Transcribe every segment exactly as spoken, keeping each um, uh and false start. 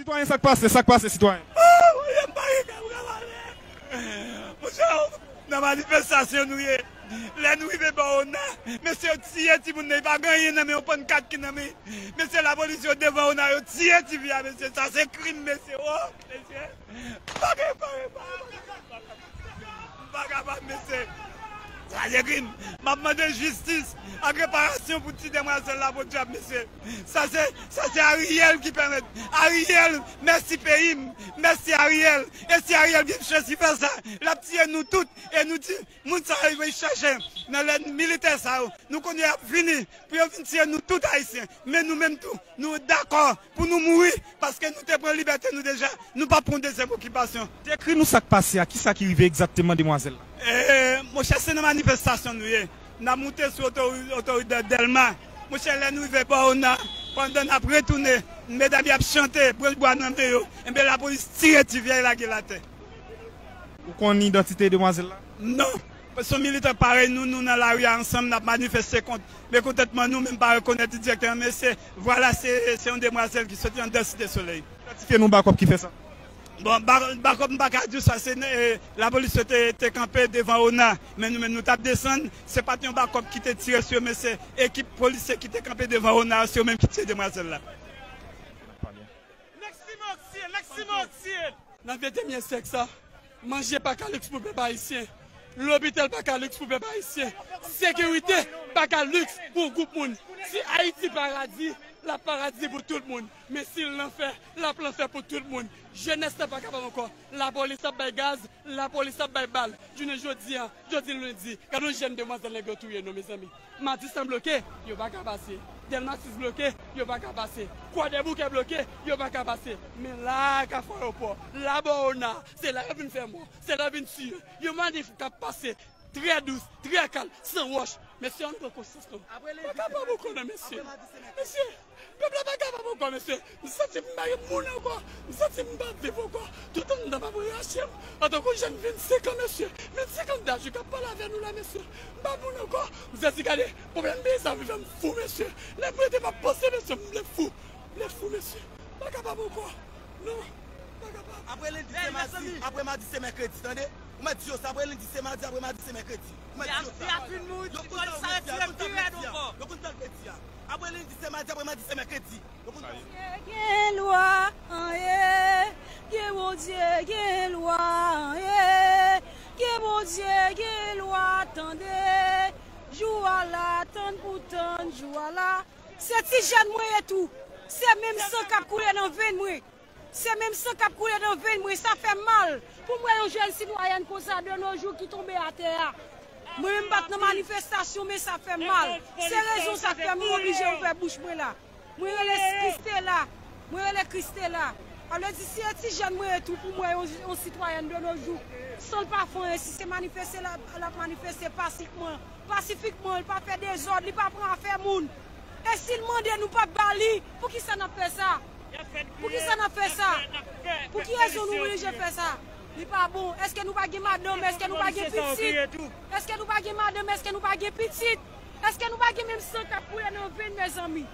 Sitwayen, sa k pase? Sa k pase, sitwayen? Oh, monchè, m pa gen kè, m ka pale. Monchè, nan manifestasyon nou ye. Lè nou rive bò Ona, mesye yo tiye timoun nan, li pa gen anyen nan men, yon pannkat ki nan men. Mesye lapolis yo devan Ona, yo tiye tifi a, mesye. Sa se krim, mesye. Oh, mesye. M pa gen, m pa gen, m pa gen, m pa gen. M pa kapab, mesye. Sa se krim. M ap mande jistis ak reparasyon pou ti demwazèl la, podyab, mesye. Sa se, sa se Ariel ki pèmèt. Ariel, mèsi peyi m. Mèsi Ariel. E si Ariel gen chans li fè sa, l ap tiye nou tout. E nou di, moun sa yo, yo chèche nan lè militè sa yo. Nou konnen y ap vini pou yo vin tiye nou tout Ayisyen. Men nou menm tou, nou dakò pou nou mouri, paske nou te pran libète nou deja, nou p ap pran dezyèm okipasyon. Dekri nou sa k pase a, kisa ki rive egzakteman demwazèl la? E, monchè, se nan manifestasyon nou ye. N ap moute sou otori-, otorit Dèlma. Monchè, lè nou rive bò Ona, pandan n ap retounen, medam y ap chante, branch bwa nan men yo, enben lapolis tire tifi a, e lage l atè. Ou konn idantite demwazèl la? Non. Se yon militan parèy nou, nou nan lari a ansanm, n ap manifeste kont mekontantman nou, men m pa rekonèt li dirèkteman, men se, vwala, se, se yon demwazèl ki soti anndan Site Solèy. Idantifye nou bakòp ki fè sa. Bon, ba-, bakòp m pa ka di w sa, se, e, lapolis yo te, te kanpe devan Ona, men nou menm nou t ap desann, se pa t yon bakòp ki te tire sou yo, men se ekip polisye ki te kanpe devan Ona, se yo menm ki tiye demwazèl la. Next Simox tiye, next Simox tiye. Nan ventenyèm syèk sa, manje pa ka liks pou pèp ayisyen. Lopital pa ka liks pou pèp ayisyen. Sekirite pa ka liks pou yon gwoup moun. Si Ayiti paradi, l ap paradi pou tout moun. Men si l lanfè, l ap lanfè pou tout moun. Jenès la pa kapab ankò. Lapolis ap bay gaz, lapolis ap bay bal. Jounen jodi a, jodi lendi, gade yon jèn demwazèl nèg yo touye non, mezanmi. Matisan bloke, yo pa ka pase. Dèlma sis bloke, yo pa ka pase. Kwadèboukè bloke, yo pa ka pase. Men la, Kafou Ayewopò, la bò Ona, se la yo vin fè mò, se la yo vin tiye. Yon manif k ap pase trè dous, trè kalm, san wòch. Mesye, ann pran konsyans nou. Pa kapab ankò non, mesye. Mesye, pèp la pa kapab ankò, mesye. M santi m pa gen moun ankò. M santi m pa viv ankò. Tout anndan m ap rache m. Antanke yon jèn vennsenk an, mesye. Vennsenk an daj, wi, k ap pale avè nou la, mesye. M pa moun ankò. M santi, gade, pwoblèm peyi sa vin fè m fou, mesye. Lè m rete m ap panse, mesye, m vle fou. M vle fou, mesye. M pa kapab ankò. Non. M pa kapab. Apre lendi, se madi. Apre madi, se mèkredi, tande? Ou mèt di yo sa, apre lendi, se madi, apre madi, se mèkredi. Ou mèt di yo sa. Yo konn sa yo mèt di a, yo konn sa yo mèt di a. Yo konn sa yo mèt di a. Apre lendi, se madi, apre madi, se mèkredi. Bondye gen lwa, an ye, gen Bondye gen lwa, an ye, gen Bondye gen lwa, tande. Jou a la, tann pou tann, jou a la. Se ti jèn mwen ye tou. Se menm san k ap koule nan venn mwen. Se menm san k ap koule nan venn mwen, sa fè m mal pou m wè yon jèn sitwayèn konsa de nos jours ki tonbe atè a. Mwen menm m pa t nan manifestasyon, men sa fè m mal. Se rezon sa k fè mwen oblije ouvè bouch mwen la. Mwen rele Christela. Mwen rele Christela. Sa vle di, si e ti jèn mwen ye tou pou m wè yon, yon sitwayèn de nos jours, san l pa fè anyen, si se manifeste l ap, l ap manifeste pasikman, pasifikman, li pa fè dezòd, li pa pran afè moun. E si l mande, nou p ap ba li, poukisa n ap fè sa? Poukisa n ap fè sa? Pou ki rezon nou oblije fè sa? Li pa bon. Èske nou pa gen madanm? Èske nou pa gen pitit? Èske nou pa gen madanm? Èske nou pa gen pitit? Èske nou pa gen menm san k ap koule nan venn, mezanmi?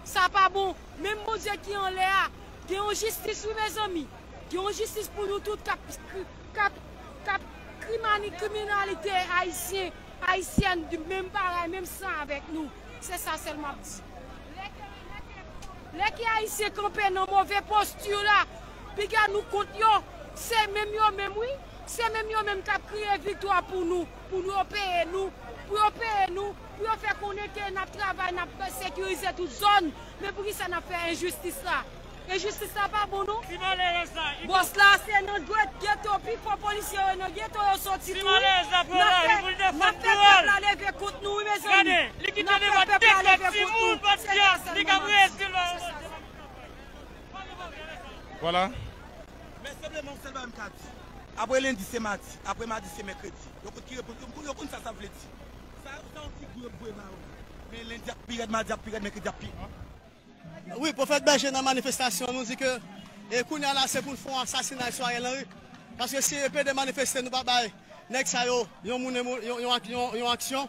Sa pa bon. Menm Bondye ki anlè a, gen yon jistis, wi, mezanmi. Gen yon jistis pou nou tout k ap, k ap, k ap krimani-, kriminalite ayisyen, ayisyèn, di menm parèy, menm san avèk nou. Se sa sèl m ap di. Lè ke Ayisyen kanpe nan move posti la, piga nou kont yo, se menm yo menm, wi. Se menm yo menm k ap kriye viktwa pou nou, pou nou yo peye nou, pou yo peye nou, pou yo fè konnen ke n ap travay, n ap sekirize tout zòn. Men poukisa n ap fè enjistis la? Enjistis la pa bon, non. Bòs la, se nan dwèt geto, pi fò polisye yo nan geto yo soti tou, wi. N ap fè, n ap fè pèp la leve kont nou, wi, mezanmi. N ap fè pèp la leve kont nou. Se sa sèlman m ap di. Vwala. Men senpleman, yon sèl bagay m ka di. Apre lendi, se madi. Apre madi, se mèkredi. Yo konn ki repons, yo, yo konn sa sa vle di. Sa, sa yon ti gwo vre ba yo. Men lendi ap pi rèd, madi ap pi rèd, mèkredi ap pi. Wi, Pwofèt Bèje nan manifestasyon, nou di ke, e, kounye a la, se pou n fè yon asasinay sou Ariel Henry. Paske si e pede manifeste, nou pa bay nèg sa yo yon moun, yon, yon, yon, yon aksyon.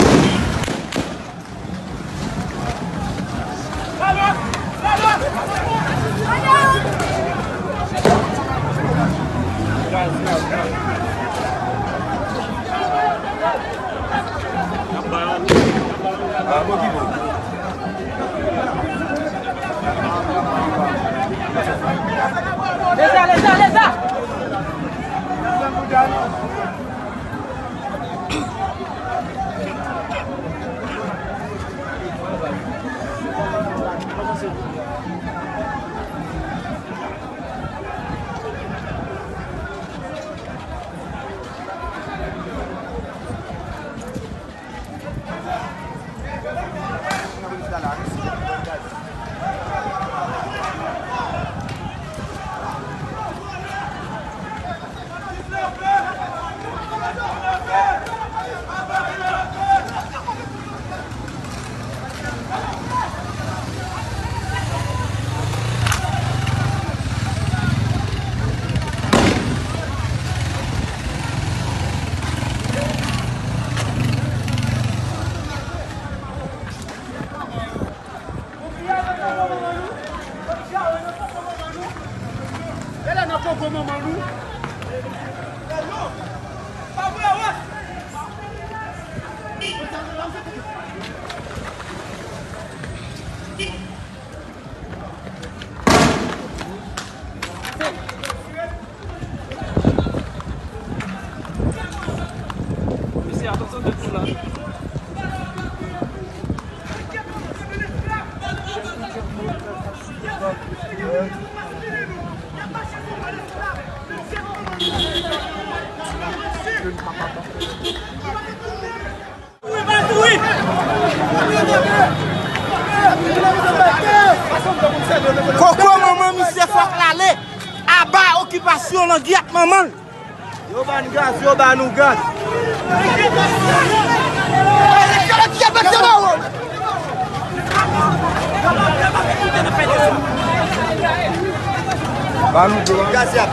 Leza, leza, leza! Mesye, atansyon, de kou la. Koko manman misye fòk l ale. Aba okipasyon langyèt manman l. Yo ba n gaz, yo ba nou gaz. Ba nou dlo. Gaz y ap.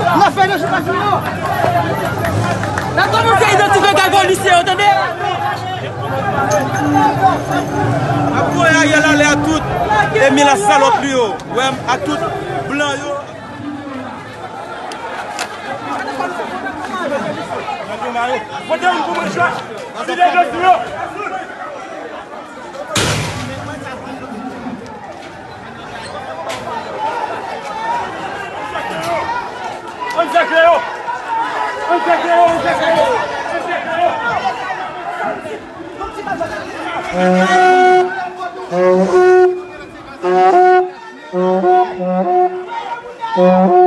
N ap fè nan sitiyasyon yo. N ap kòmanse idantifye kay polisye yo, tande? N ap voye Ariel ale a tout Emil a salòp li yo. Wè m a tout blan yo. Pote youn pou mwen, Jwa. Vide je sou yo. Ann sèkle yo. Ann sèkle yo, ann sèkle yo. Ann sèkle yo.